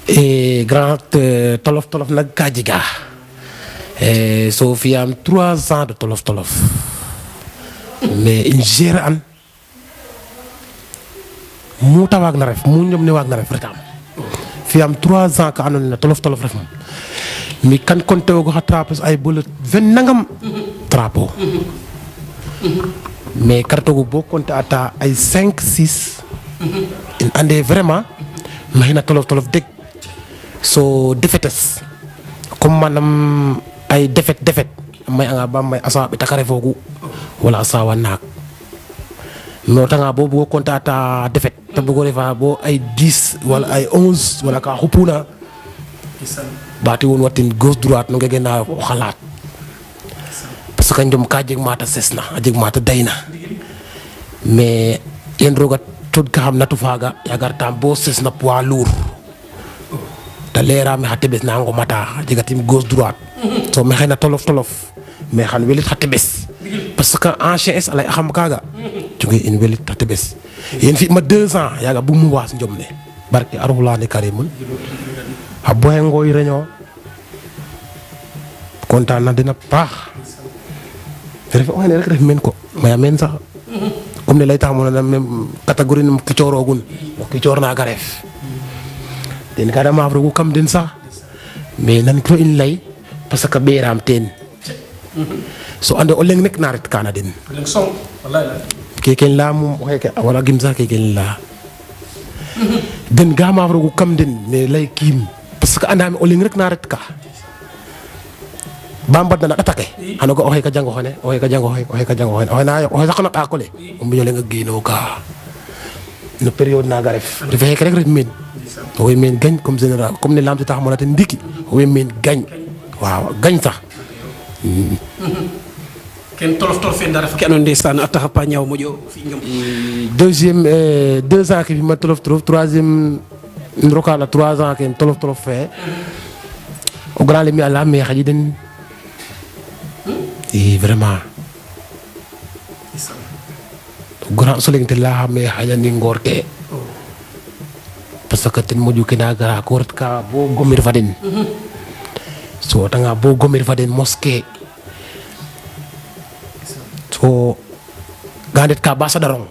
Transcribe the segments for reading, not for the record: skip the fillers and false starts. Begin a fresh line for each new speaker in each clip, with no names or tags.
Et grand tolof tolof nag kajiga. So fi am 3 ans de tolof tolof. Mais in gère an mu tawag na ref mu ñom ne wag na ref retam. Fi am 3 ans ka anon na tolof tolof ref mom. Mi kan konté go attraper ay bol 20 nangam drapeau. Mais carte go bo konté ata ay 5 6 in ande vraiment mahina tolof tolof deg. So defetes comme manam ay defet may anga ba may asa be takare fogu wala asa wanak no tanga bo bu kontata defet ta bu ko refa bo ay 10 wala ay 11 wala ka xupuna bati won watin gauche droite no ngena ko xalat parce que ndum ka jeg mata sesna jeg mata dayna mais yen roga tud ka xam natu faga yagar tam bo sesna poids lourd ta lera mi hatte bes nango mata jegatim gauche droite so me xena tolof tolof me xan welit hatte bes parce que en CS alay xam kaga joge in welit hatte bes yen fi ma 2 ans yaga bu mu was njomne barki arhulani karimun ha boy ngoy reño kontaan na dina pax ref o rek ref men ko maya men sax comme ne lay tax mo na même catégorie num ki ciorogun ki ciorna ga ref den kada ma afro kam den sax mais nan ko in lay parce que beram ten so ande o leng nek naret kana den
leng song wallahi
ke ken la mum o heke wala gim sax ke ken la den ga ma afro kam den ne lay kim parce que andami o leng rek naret ka bambat na attaqué hanogo o heka jango hone o heka jango o heka jango hone o na o sax na akole o mi lenga gino ka no période na garef de fek rek men o men gagne comme général comme ne lamti tax mo la ten ndiki o men gagne waaw gagne sax
ken tolof tolof en dara fa ken ndestan ataxa pa ñaw mojo fi ngam
deuxième 2 ans ki ma tolof tolof troisième ndoka la 3 ans ken tolof tolof fait au grand lemi ala me xadi den et vraiment grand soling te la me xaya ni ngorte parce que ten moju kena gara ko ka bo gomir faden so tanga bo gomir faden mosquée so gandet ka basa darong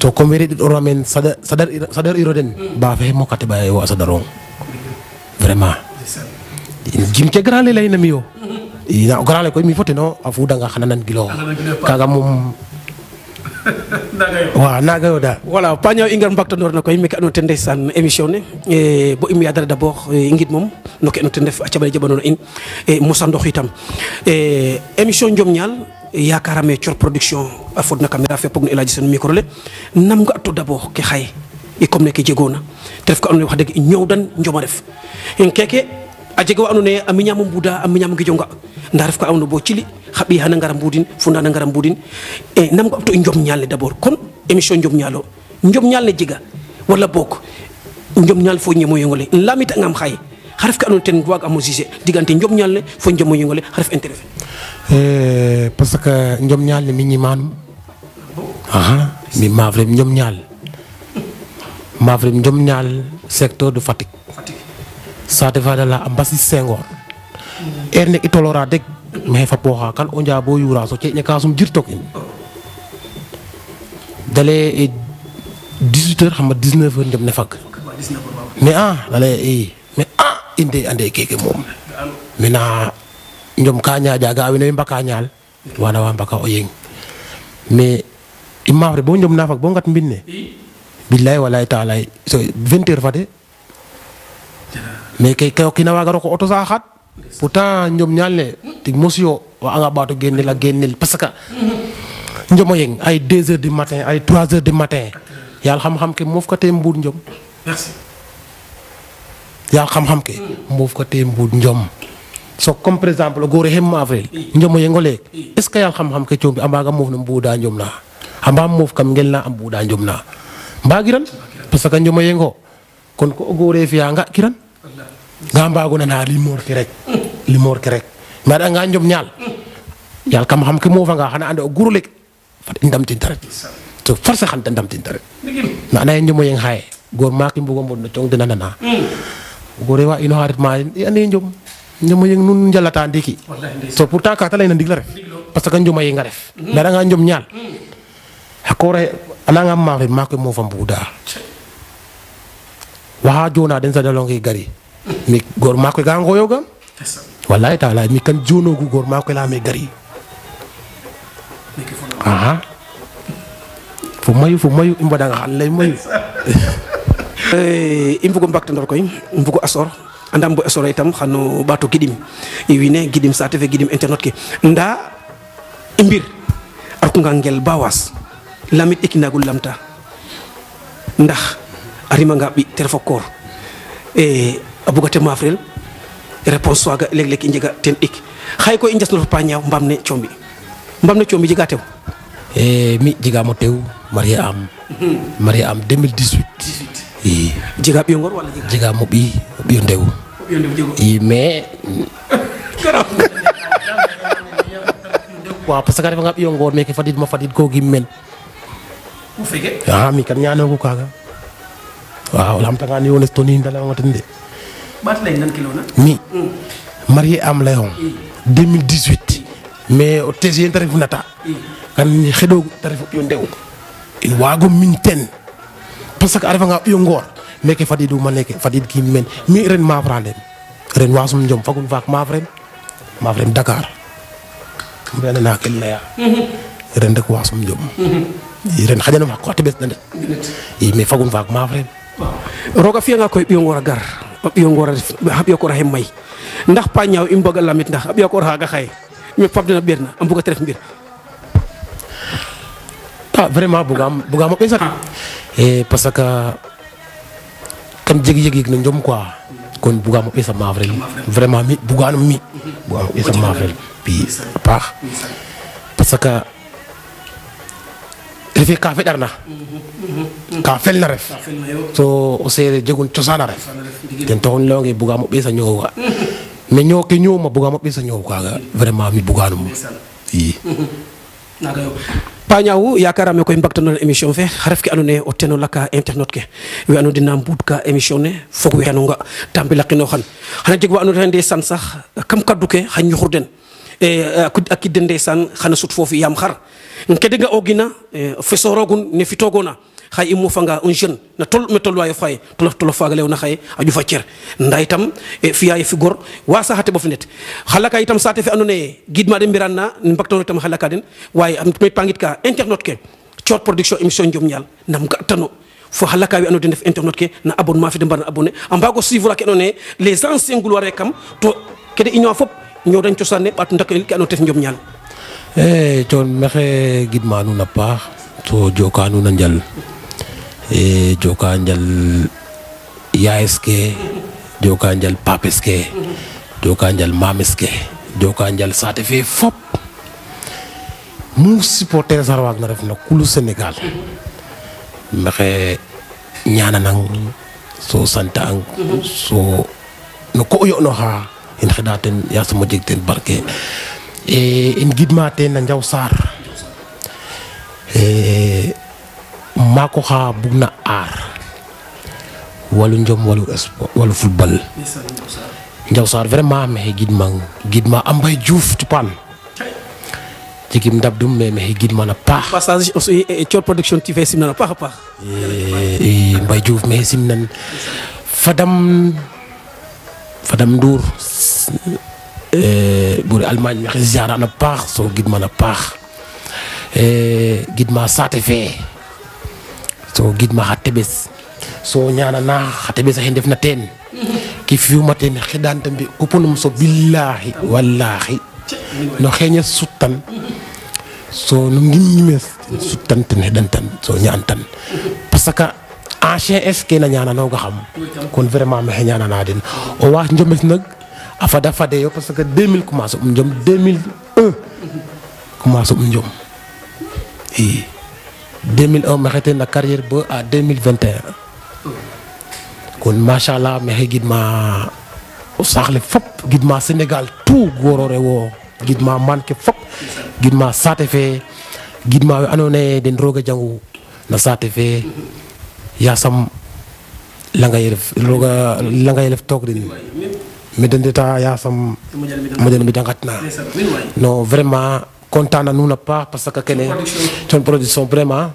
so komere dit oramen sadar iroden ba fe mo kate ba wa sadarong vraiment jim ke grand lay na miyo ina grand lay ko mi fote no afu danga xananan gilo kaga mum wa naga yoda
voilà pañaw ingar mbakta ndor na koy mi ka no tende san émission ne bo imi adara d'abord ingit mom no ke no tende fa ciabale jabano in musa ndox itam émission njom ñal yakarame cior production afod na caméra fe pogno elaji sen micro le nam nga to d'abord ke xay e comme ne ke jegona def ko anu wax deug ñew dan njoma def en keke a jega wa andoona yee a miñaam o mbuuda a miñaam ngijonga ndaa ref ko andoona bo cili xa ɓiy xana ngara mbuudin funda na ngara mbuudin e nam ga to i njom ñaal ne d'abord kon émission njom ñaal o njom ñaal ne jega wala boog njom ñaal fo ñemo yengole in lamitangam xaye xa ref ke andoona ten waagaam o juger diggante njom ñaal ne fo njemo yengole xa ref intérêt fe
parce que njom ñaal ne mi ñimanum aha mi mavre njom ñaal njom ñaal secteur de Fatick sate fada la ambassadeur Senghor erne itolora deg me fa poxa kan o njabo yura so ci ñaka sum jirtok in dale 18h xam 19h ndem ne fak mais dale mais inde ande keke mom mena njom ka ñaaja ga wino mbaka ñaal wana wa mbaka o yeng mais imafre bo njom na fak bo ngat mbinne billahi wallahi ta'ala so 20h fade mais kay kina waga roko auto sa xat pourtant ñom ñalne tig mosio wa nga bato gennel parce que ñomo yeng ay 2h du matin ay 3h du matin yal xam ke mof ko te mbud ñom
merci
yal xam ke mof ko te mbud ñom so comme par exemple gore hem avril ñomo yengole est ce que yal xam ke ciom bi ambaga mof na mbuda ñom na amba mof kam ngel na am mbuda ñom na mbagiran parce que ñomo yengo kon ko gore fiya nga kiran gamba gona na limor ki rek ma da nga njom ñaal yal kam xam ke mo fa nga xana ande o guru lek fa ndam tin dara to force xam ndam tin dara na nay ñomo yeng xaye gor maki mbugo mod no cong dina nana gore wa ino harit ma ande njom yeng nun njalata ndiki so pourtant ka talay na ndig la ref parce que njoma yi nga ref dara nga njom ñaal hakore ananga ma fe mako mo fam buda wa jona den sa dalongi gari mi gor mako ga ngoyo gam wallahi taala mi kan jono gu gor mako la me gari aha fu mayu imbada nga xal lay mayu
imbugo mbakta ndor koy imbugo asor andam bo asor itam xano bato gidim wine gidim sa tv gidim internet ke nda imbir arku nga ngel bawas lamit ikinagul lamta ndax arima nga bi terfokor abugate mafrel réponse waga leg leg injega ten ik xay ko injas no pa ñaw mbamne ciombi jega tew
mi jega mo tew Maria am 2018
jega biyo ngor wala
jega mo bi biyo ndew mais waaw parce que refa nga biyo ngor meke fadid ko gimmen
u fege
mi kan ñaano ko kaga waaw lam tanga ni wones toni ndala ngatande
bat lay nan kilo na
mi marié am Léon 2018 mais o tesi tarif nata kan xedo tarif yo ndew il wago min ten parce que arfa nga yo ngor meke fadidu maneke fadid ki men mi ren ma frandem ren wasum njom fagun fak ma frem Dakar mbena na kel ya ren rek wasum njom ren xajana ma ko tebes na net mais fagun fak ma frem
roga fiya nga koy biyo ngor gar biyo ngor hab yo ko rahem may ndax pa ñaaw im bëgg lamit ndax ab yo ko raga xay mi pap dina berna am bëgg tref mbir
vraiment bugam pesa parce que kam jegi na njom quoi kon bugam pesa ma vraiment mi bugam pesa ma bi paax parce que refe ka fe darna ka fel na ref so o sere jegun cosana ref ten to longe bugam pesa ñowa mais ñoke ñoma bugam pesa ñow kaga vraiment mi buganum
naga yo pañawu yakarame koy mbakta non émission fe xaref ki andone o teno laka internet ke we ando dina mbut ka émission ne fok we nga tambila xino xan xana jeg wa ando rende san sax kam kaddu ke xañ xurden ak dende san xana sut fofu yam xar kede nga ogina fesorogun ne fitogona xay imu fanga un jeune na tol me tolwayo fay tolo fagalew na xay aju fa cer nda itam fiya fi gor wa saxate bo fi net xalaka itam sate fi andone gidma de miranna mbakto itam xalaka den waye am may pangit ka internet ke Thior Production émission njom ñal nam gatano fo xalaka wi ando def internet ke na abonnement fi de mbar abonné ambago suivre ak andone les anciens gloires kam to kede union fop ñoo dañ ciosane bat ndakel ke ando def njom ñal
Thior mexe gidma nu na paax to joka nu na njal joka njal yaeske joka njal papeske joka njal mameske joka njal sate fe fop mu supporter sar wag na ref na kulu Sénégal mexe ñana nang so santa ang so no ko yo no ha in xedaten ya sama jeg ten barke in gidma ten na njaw sar mako xa bugna ar walu njom walu sport walu football njaw sar vraiment me gidma ambay Diouf tupan jikim ndabdum me gidma na paax
passage aussi Thior Production TV simna na paax paax
mbay Diouf me simnan fadam Ndour buri Allemagne me ziara na paax so gidma na paax gidma sate fe so gidma hatebes so ñana na hatebes hen defna ten ki fiuma ten xedan tambi kupunum so billahi wallahi no xeña sutan so no ngimmes sutan ten hedan tan so ñaan tan parce que ancien SK na ñana no ga xam kon vraiment me ñana na den o wax njomes nak afada fade yo parce que 2000 commence njom 2001 commence njom 2001 ma xete na carrière ba à 2021 kon machallah me gidma o saxle fop gidma Sénégal tout gorore wo gidma manke fop gidma sate fe gidma we andone den roga jangu na sate fe yasam la ngay def toog din midandita yasam moƴan mi dangatna non vraiment content na nuun a paax parce que kene con production vraiment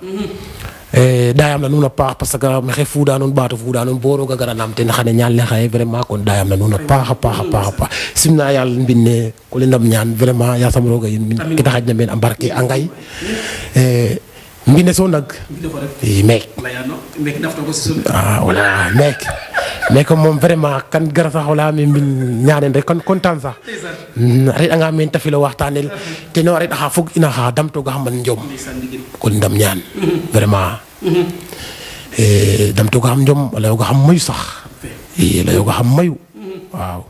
dayam na nuun a paax parce que maxey fuuda nuun ɓaato fuuda nuun bo roog a gara naam ten xane ñaal ne xaye vraiment kon dayam na nuun a paax a paax simna yaal mbine ko le ndam ñaan vraiment yasam rooga yin kita xaj na meen a mbarke a ngay mbine so nag meek voilà meek moom vraiment kan gara sax wala me mbin ñaanen rek kon content sax a reɗ'anga meen te filo waxtaanel teno a reɗ'axa fog ina xa damtooga xam man njom kon ndam ñaan vraiment damtooga xam njom a layooga xam mayu sax i layooga xam mayu waaw